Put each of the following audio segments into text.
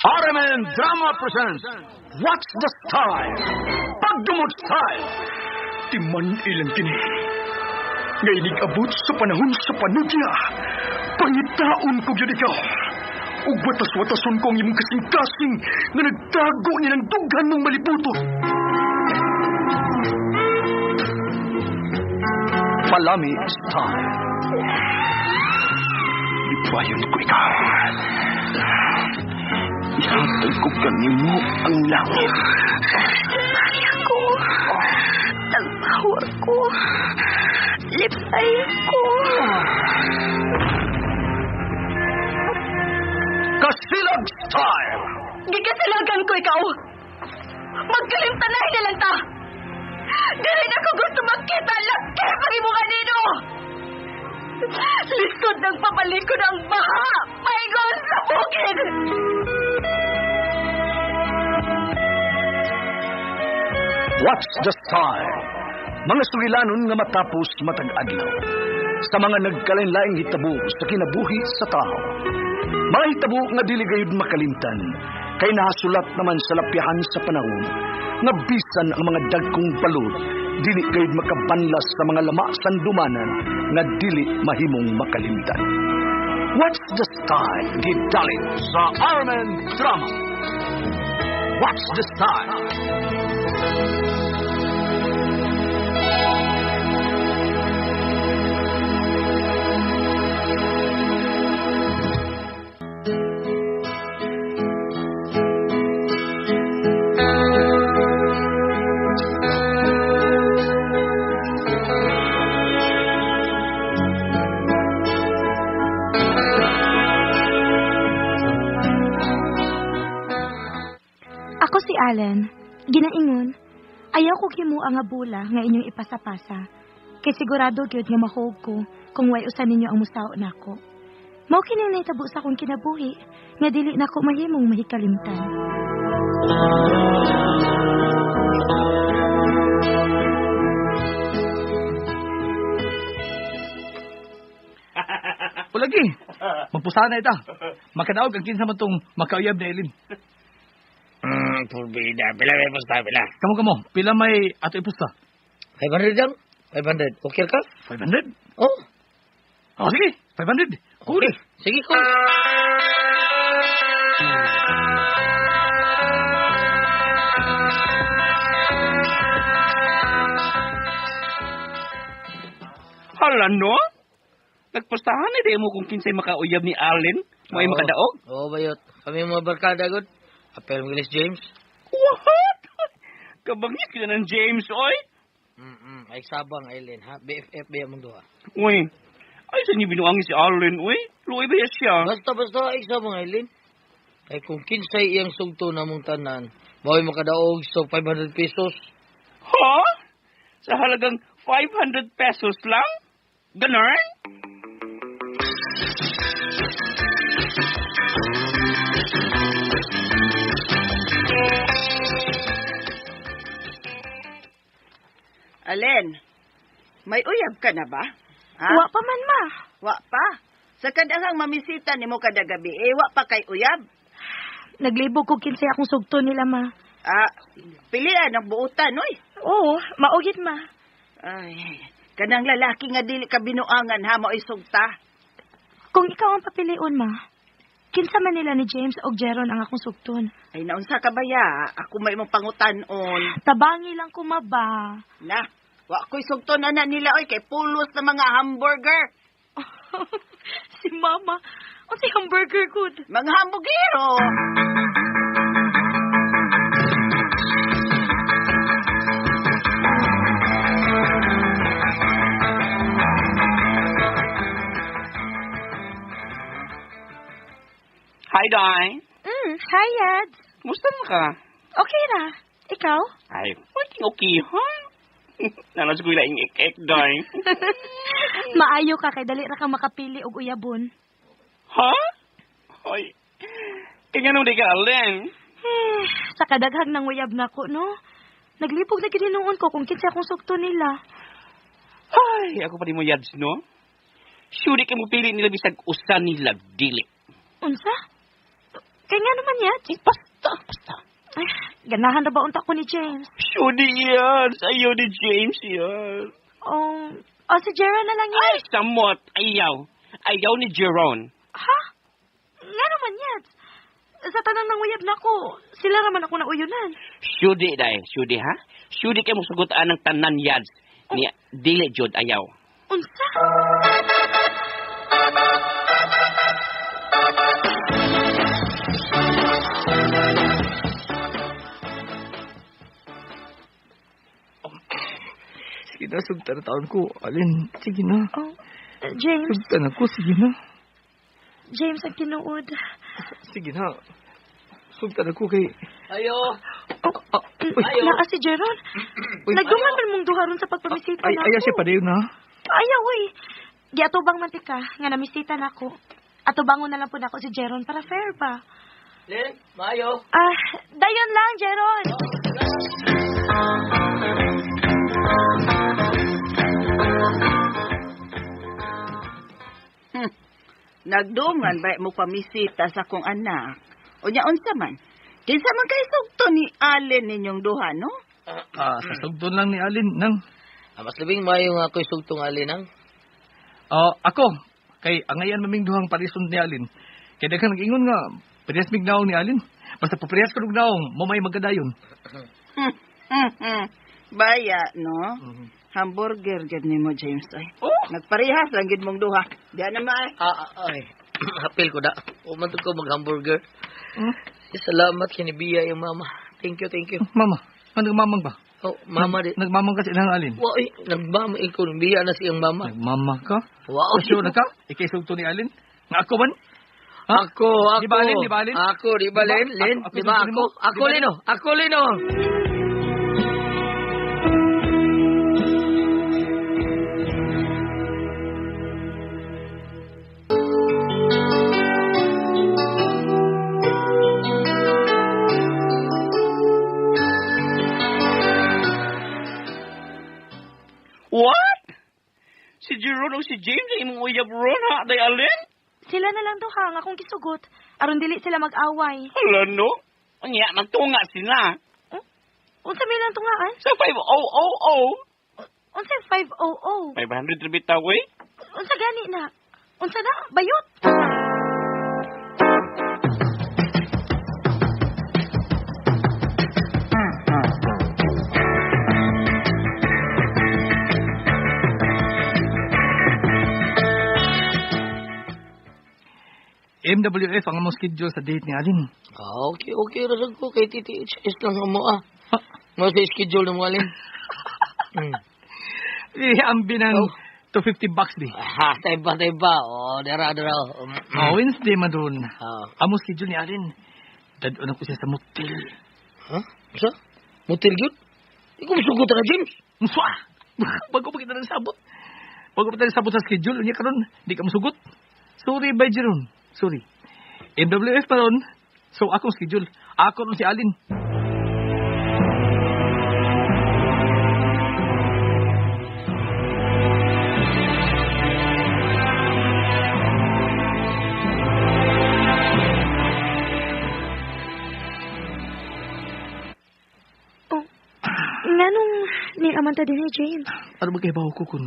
RMN Drama presents What's the Style? Pagdumot Style! Timan ilang kini. Nga inig-abot sa panahon sa panudya. Pangitaon ko gyud ikaw. Ug watas-watason ko ang imong kasing-kasing nga nagtago ni ng dughan mong malibuto. Palami Style. Ipayon ko ikaw. Ihatag ko kanimo ang langit. Lipay ako. Tagpawa ko. Lipay ko. Kasilag Style! Gikasilagan ko ikaw. Magkalimtanay na lang ta. Dili na ko gusto makita laki pag imo kanino. Lisod ng papalikod ang baha. Paingon sa bukid. What's the Style? Mga sugilanon nga matapos matag adlaw. Sa mga nagkalain-laing hitabo sa kinabuhi sa tao. Mga hitabo nga dili gayud makalimtan, kay nahasulat naman sa lapyahan sa panahon, nga bisan ang mga dagkong balod, dili gayud makabanlas sa mga lama sandumanan nga dili mahimong makalimtan. What's the Style? Gidalit sa RMN Drama. What's the Style? Ako si Allen. Ginaingon, ayaw ko himo ang bula nga inyong ipasapasa. Kay sigurado gyud nga mahuog ko kung way usa ninyo ang musaw nako. Mao kini nahitabo sa akong kinabuhi nga dili nako mahimong mahikalimtan. Ulagi, magpusahan na ita. Makadaog ang kinsa man tong makauyab na ilin. Purbida. Pila may pusta, pila. Kamo, pila may ato ipusta? 500 lang? 500. Okay ka? 500? Oh. Oh, sige, 500. Cool. Okay. Sige, cool. Hala, no? Nagpustahan na di mo kung kinsay makauyab ni Allen? May Oo. makadaog? Oo, bayot. Kami mga barkada, good. Apel mo gilis, James. What? Kabangis ka na ng James, oy. Ay sabang, Aileen, ha? BFF ba yung duha? Uy, ay sa niyo binuangin si Allen, uy. Luoy ba siya? Basta, ay sabang, Aileen. Ay kung kinsay iyang sugto na mong tanan, mao'y makadaog so 500 pesos. Ha? Sa halagang 500 pesos lang? Ganun? Alen, may uyab ka na ba? Ha? Wa pa man ma. Wa pa. Sa kadaghang mamisita nimo kada gabi, eh, wa pa kay uyab. Naglibog ko kinsay akong sugto nila ma. Ah, pilian ang buutan, oy. Oo, maugit ma. Ay, kanang lalaki nga dili ka binuangan ha, maoy sugta. Kung ikaw ang papilion ma, kinsa man nila ni James og Jeron ang akong sugton. Ay, naunsa ka ba ya? Ako may imong pangutan-on. Tabangi lang ko ma ba. Na, wa ko'y sugton na nila, oy, kay pulos na mga hamburger. Si mama, unsay hamburger good. Mga hambugero. Hi, Day. Hi, Yads. Kumusta na ka? Okay ra. Ikaw? Ay, fucking okay, ha? Nanas ko ilaing ek-ek, Day. Maayo ka kay dali ra ka makapili og uyabon. Ha? Hoy. Kaya nung di ka, Allen. Sa kadaghang nang uyab nako, no? Naglibog na gid hinuon ko kung kinsa akong sugto nila. Ay, ako pa di mo yads, no? Sure ka mo pili nila bisag usa nila dili. Unsa? Kaya nga naman yan. Eh, basta, basta. Ay, ganahan na ba unta ko ni James? Sudi yan. Ayaw ni James yan. Oh, oh si Jeron na lang yan. Ay, samot. Ayaw. Ayaw ni Jeron. Ha? Nga naman yan. Sa tanan ng uyab na ko, sila naman ako nauyunan. Sudi dai, sudi ha? Sudi kay mo sugutaan ng tanan yads. Ni dili jud ayaw. Unsa? Sige na, sugtan na taon ko. Alin, sige na. Oh, James, Sugtan ako, sige na. James ang tinuod. Sige na. Sugtan ako kay... Ayo. Oh, Uy, naa si Jeron. Uy. Nagduman man mong duha ron sa pagpamisita ay, na ayaw siya padayon na. Ayaw, uy. Giatubang man tika, nga namisita na ako. Atubangon na lang po nako si Jeron para fair ba? Len, maayo. Ah, dayon lang, Jeron. Nagdungan ba mo pamisita sa akong anak? Unya unsa man? Kinsa man kay sugto ni Allen ninyong duha, no? Ah, sa sugton lang ni Alin, nang. Ah, mas labing maayo nga ako'y sugtong Alin ang. Ah, ako, kay angayan maming duhang parison ni Alin. Kay daghan nag-ingon nga, parehas mig naong ni Alin. Basta paparehas ko og naong, mo may magkadayon. Baya, no? Hamburger gid nimo, James ay. Oh! Nagparehas lang gid mong duha. Diyan na ma. Ah, ah, ay. Hapil ko da. Umantog ko mag-hamburger. Hmm? Eh, salamat kinibiya yung mama. Thank you, thank you. Mama, ah, nagmamang ba? Oh, mama di. Nagmamang ka sa ilang Alin? Wa, ay, nagmama ikaw, biya na siyang mama. Nagmama ka? Wow. Sure na ka? Ikay sugto ni Alin? Nga ako man? Ha? Ako, ako. Di ba, Alin? Di ba, Alin? Ako, di ba, Di ba? Len? Len, Ako- ako di ba sugto ako? nimo? Ako, Di ba, Lin, oh. Ako, Lin, oh. What? Si Jeron o si James ang imong uyab ron ha, day Alin? Sila na lang duha ang akong gisugot. Aron dili sila mag-away. Hala no. Unya, magtunga sila. Unsa may lang tungaan? Sa 5000. Unsa 500? 500 bitaw eh. Unsa gani na? Unsa na? Bayot. MWF ang among schedule sa date ni Alin. Ah, okay, okay. Rasag ko kay TTHS lang ang mo, ah. Ha? Mo sa schedule ng mo, Alin. Eh, ambi ng Oh. 250 bucks di. Ah, tayo ba, tayo ba? Oh, dara, dara. Oh, Wednesday man doon. Ah. Among schedule ni Alin. Dadon ako siya sa motel. Ha? Sa? Motel yun? Di ko masugot na, James. Muswa! Bago pa kita ng sabot. Bago pa tayo sabot sa schedule, unya karon, di ka musugot. Sorry, bye, Jeron. Sorry. MWF pa ron. So, akong schedule. Ako ron si Alin. Oh. Nganong ni amanta din ni James? Ano ba kay bawo ko kung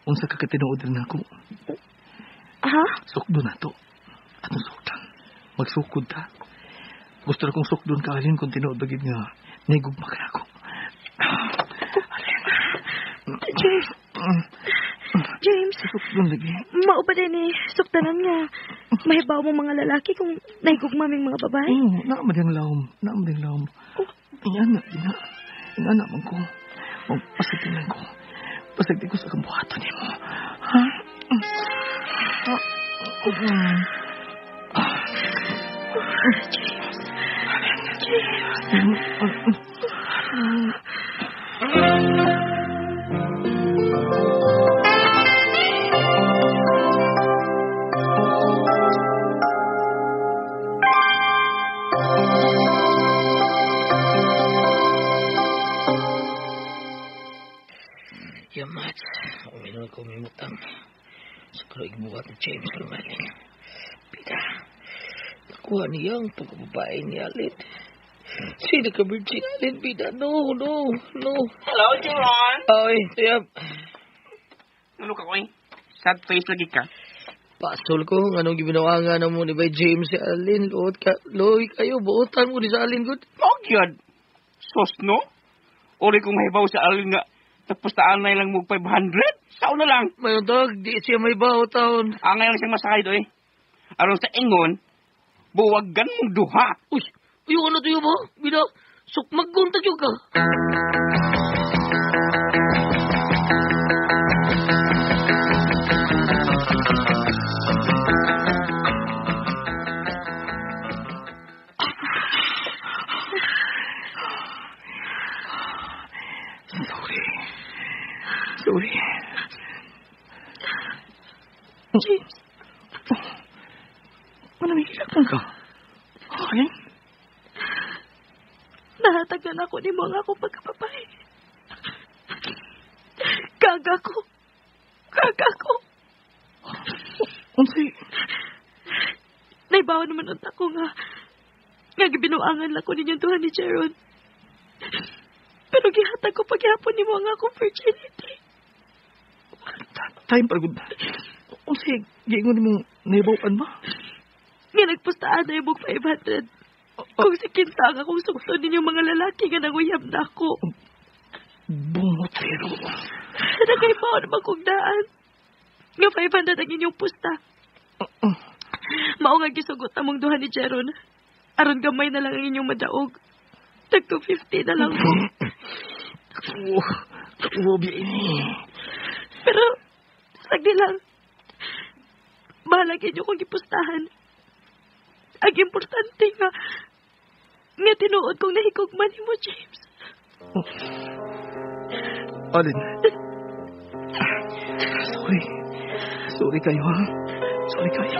unsa ka katinuod rin ako? Ha? Sukdo na to. Atong sukdan. Magsukod ta. Gusto na kong sukdon ka, Alin, kung tinuod ba gid nga naigugma ka ako. James. James, Sukdon lagi. mao ba din ni sukdanan nga mahibaw mo mga lalaki kung naigugma ming mga babae? Oo, naama diyang lawom. Naama diyang lawom. Ingana, ina. Ingana man ko. Magpasagtin lang ko. Pasagtin ko sa kambuhatan nimo. Ha? James. James. Yamat. Uminom ko umimutang. Sa karo igbuhat ni James Lumaling. Pita. Nakuha niya ang pagkababae ni Allen. Sino ka virgin, Allen, bida? No, no, no. Hello, Jeron. Ay, sayap. Ano ka, oy? Sad face lagi ka. Pasol ko, anong gibinawangan na mo ni Bay James si Allen. Luot ka, loy kayo, buotan mo ni sa Allen, good. Oh, gyud. Sos, no? Uri kong mahibaw sa Allen nga, tapos taan na lang mo 500. Sao na lang. Mayon dog, di siya may baho taon. Angay lang siyang masakay doy. Aron sa ingon, buwagan mong duha. Uy, uy, ano tuyo ba? Bida, sukmagguntag yun ka. Sorry. Sorry. James, Ano may hilakon ka? Alin? nahatagan ako ni mga akong pagkababae. Gaga ko. Gaga ko. Unsay? Naibaw naman unta ko nga. Nga gibinuangan lang ko ninyong duha ni Jeron. Pero gihatag ko paghihapon nimo ang akong virginity. Time para gud. Unsay giingon nimong naibaw-an ba? Nga nagpustaan na yung 500. Kung si Kinsa ang akong sugto ninyong mga lalaki nga nanguyab na ako. Bungotero. Nakaibaw naman kong daan. Nga 500 ang inyong pusta. Mao nga gisugot among duha ni Jeron. Aron gamay na lang ang inyong madaog. Tag 250 na lang ko. Oh, biya ini. Pero, sagdi lang. Bahalag inyo kong gipustahan. Ang importante nga, nga tinuod kong nahigugma nimo, James. Alin. Sorry. Sorry kayo, ha? Sorry kayo.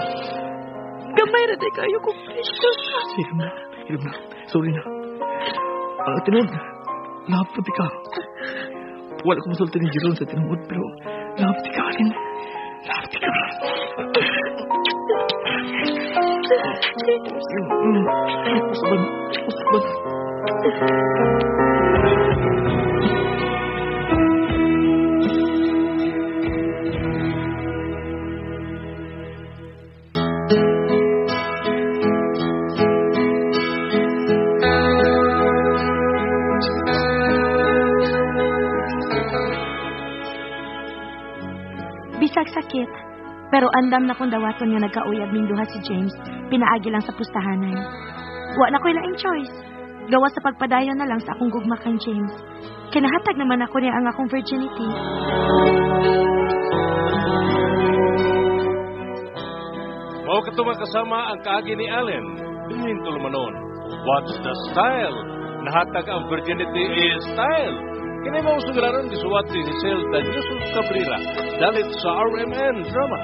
Gamay ra day kayo kong precious. Hilom na. Hilom na. Sorry na. Ang tinuod, love po ka. Wala ko masulti ni Jeron sa tinuod, pero love ti ka, Alin. Love ti ka. Usaban. Usaban. Bisag sakit, pero andam na kong dawaton nga nagkauyab ning duha si James, pinaagi lang sa pustahanan. Wa na ko'y laing choice. Gawa sa pagpadayon na lang sa akong gugma kang James. Kinahatag naman ako niya ang akong virginity. Mao kato mga kasama ang kaagi ni Allen, dinhin tulumanon. What's the style? Nahatag ang virginity is style. Kini mao sugararon gisuwat si Cecil Danyusos Cabrera dalit sa RMN Drama.